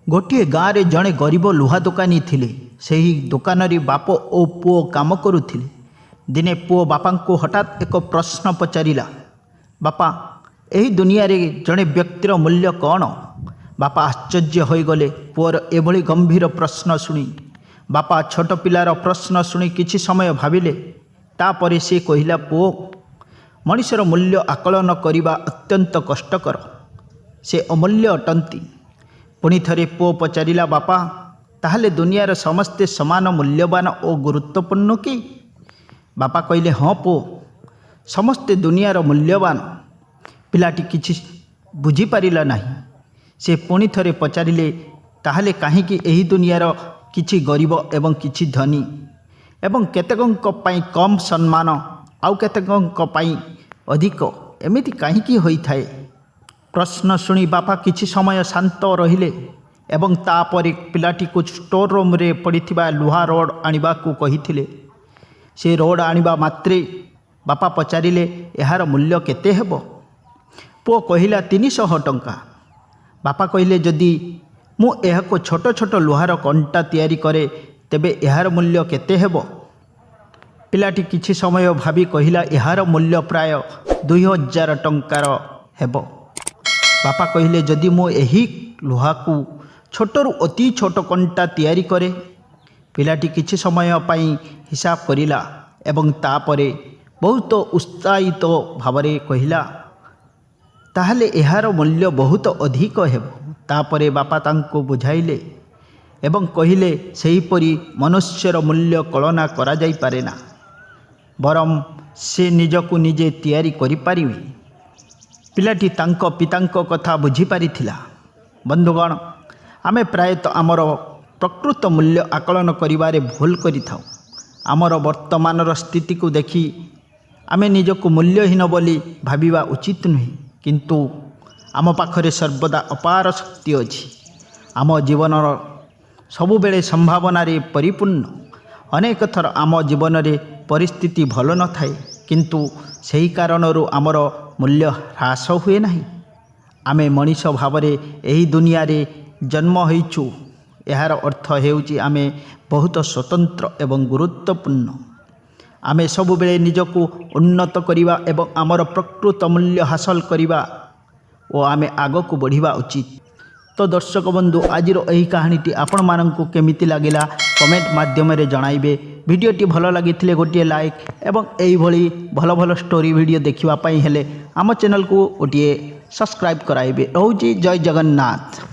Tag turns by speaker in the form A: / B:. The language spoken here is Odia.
A: ଗୋଟିଏ ଗାଁରେ ଜଣେ ଗରିବ ଲୁହା ଦୋକାନୀ ଥିଲେ। ସେହି ଦୋକାନରେ ବାପ ଓ ପୁଅ କାମ କରୁଥିଲେ। ଦିନେ ପୁଅ ବାପାଙ୍କୁ ହଠାତ୍ ଏକ ପ୍ରଶ୍ନ ପଚାରିଲା, "ବାପା, ଏହି ଦୁନିଆରେ ଜଣେ ବ୍ୟକ୍ତିର ମୂଲ୍ୟ କ'ଣ?" ବାପା ଆଶ୍ଚର୍ଯ୍ୟ ହୋଇଗଲେ ପୁଅର ଏଭଳି ଗମ୍ଭୀର ପ୍ରଶ୍ନ ଶୁଣି। ବାପା ଛୋଟ ପିଲାର ପ୍ରଶ୍ନ ଶୁଣି କିଛି ସମୟ ଭାବିଲେ। ତାପରେ ସେ କହିଲା, "ପୁଅ, ମଣିଷର ମୂଲ୍ୟ ଆକଳନ କରିବା ଅତ୍ୟନ୍ତ କଷ୍ଟକର। ସେ ଅମୂଲ୍ୟ ଅଟନ୍ତି।" ପୁଣି ଥରେ ପୁଅ ପଚାରିଲା, "ବାପା, ତାହେଲେ ଦୁନିଆର ସମସ୍ତେ ସମାନ ମୂଲ୍ୟବାନ ଓ ଗୁରୁତ୍ୱପୂର୍ଣ୍ଣ କି?" ବାପା କହିଲେ, "ହଁ ପୁଅ, ସମସ୍ତେ ଦୁନିଆର ମୂଲ୍ୟବାନ।" ପିଲାଟି କିଛି ବୁଝିପାରିଲା ନାହିଁ। ସେ ପୁଣି ଥରେ ପଚାରିଲେ, "ତାହେଲେ କାହିଁକି ଏହି ଦୁନିଆର କିଛି ଗରିବ ଏବଂ କିଛି ଧନୀ ଏବଂ କେତେକଙ୍କ ପାଇଁ କମ୍ ସମ୍ମାନ, ଆଉ କେତେକଙ୍କ ପାଇଁ ଅଧିକ? ଏମିତି କାହିଁକି ହୋଇଥାଏ?" ପ୍ରଶ୍ନ ଶୁଣି ବାପା କିଛି ସମୟ ଶାନ୍ତ ରହିଲେ ଏବଂ ତାପରେ ପିଲାଟିକୁ ଷ୍ଟୋର ରୁମ୍ରେ ପଡ଼ିଥିବା ଲୁହା ରଡ଼୍ ଆଣିବାକୁ କହିଥିଲେ। ସେ ରଡ଼୍ ଆଣିବା ମାତ୍ରେ ବାପା ପଚାରିଲେ, "ଏହାର ମୂଲ୍ୟ କେତେ ହେବ?" ପୁଅ କହିଲା, "300 ଟଙ୍କା।" ବାପା କହିଲେ, "ଯଦି ମୁଁ ଏହାକୁ ଛୋଟ ଛୋଟ ଲୁହାର କଣ୍ଟା ତିଆରି କରେ, ତେବେ ଏହାର ମୂଲ୍ୟ କେତେ ହେବ?" ପିଲାଟି କିଛି ସମୟ ଭାବି କହିଲା, "ଏହାର ମୂଲ୍ୟ ପ୍ରାୟ 2000 ଟଙ୍କାର ହେବ।" ବାପା କହିଲେ, "ଯଦି ମୁଁ ଏହି ଲୁହାକୁ ଛୋଟରୁ ଅତି ଛୋଟ କଣ୍ଟା ତିଆରି କରେ?" ପିଲାଟି କିଛି ସମୟ ପାଇଁ ହିସାବ କରିଲା ଏବଂ ତାପରେ ବହୁତ ଉତ୍ସାହିତ ଭାବରେ କହିଲା, "ତାହେଲେ ଏହାର ମୂଲ୍ୟ ବହୁତ ଅଧିକ ହେବ।" ତାପରେ ବାପା ତାଙ୍କୁ ବୁଝାଇଲେ ଏବଂ କହିଲେ, "ସେହିପରି ମନୁଷ୍ୟର ମୂଲ୍ୟ କଳନା କରାଯାଇପାରେ ନା, ବରଂ ସେ ନିଜକୁ ନିଜେ ତିଆରି କରିପାରିବେ।" ପିଲାଟି ତାଙ୍କ ପିତାଙ୍କ କଥା ବୁଝିପାରିଥିଲା। ବନ୍ଧୁଗଣ, ଆମେ ପ୍ରାୟତଃ ଆମର ପ୍ରକୃତ ମୂଲ୍ୟ ଆକଳନ କରିବାରେ ଭୁଲ କରିଥାଉ। ଆମର ବର୍ତ୍ତମାନର ସ୍ଥିତିକୁ ଦେଖି ଆମେ ନିଜକୁ ମୂଲ୍ୟହୀନ ବୋଲି ଭାବିବା ଉଚିତ ନୁହେଁ, କିନ୍ତୁ ଆମ ପାଖରେ ସର୍ବଦା ଅପାର ଶକ୍ତି ଅଛି। ଆମ ଜୀବନର ସବୁବେଳେ ସମ୍ଭାବନାରେ ପରିପୂର୍ଣ୍ଣ। ଅନେକ ଥର ଆମ ଜୀବନରେ ପରିସ୍ଥିତି ଭଲ ନଥାଏ, କିନ୍ତୁ ସେହି କାରଣରୁ ଆମର ମୂଲ୍ୟ ହ୍ରାସ ହୁଏ ନାହିଁ। ଆମେ ମଣିଷ ଭାବରେ ଏହି ଦୁନିଆରେ ଜନ୍ମ ହୋଇଛୁ। ଏହାର ଅର୍ଥ ହେଉଛି ଆମେ ବହୁତ ସ୍ୱତନ୍ତ୍ର ଏବଂ ଗୁରୁତ୍ୱପୂର୍ଣ୍ଣ। ଆମେ ସବୁବେଳେ ନିଜକୁ ଉନ୍ନତ କରିବା ଏବଂ ଆମର ପ୍ରକୃତ ମୂଲ୍ୟ ହାସଲ କରିବା ଓ ଆମେ ଆଗକୁ ବଢ଼ିବା ଉଚିତ। ତ ଦର୍ଶକ ବନ୍ଧୁ, ଆଜିର ଏହି କାହାଣୀଟି ଆପଣମାନଙ୍କୁ କେମିତି ଲାଗିଲା, କମେଣ୍ଟ ମାଧ୍ୟମରେ ଜଣାଇବେ। ଭିଡ଼ିଓଟି ଭଲ ଲାଗିଥିଲେ ଗୋଟିଏ ଲାଇକ୍ ଏବଂ ଏଇଭଳି ଭଲ ଭଲ ଷ୍ଟୋରି ଭିଡ଼ିଓ ଦେଖିବା ପାଇଁ ହେଲେ ଆମ ଚ୍ୟାନେଲକୁ ଗୋଟିଏ ସବସ୍କ୍ରାଇବ୍ କରାଇବେ। ରହୁଛି, ଜୟ ଜଗନ୍ନାଥ।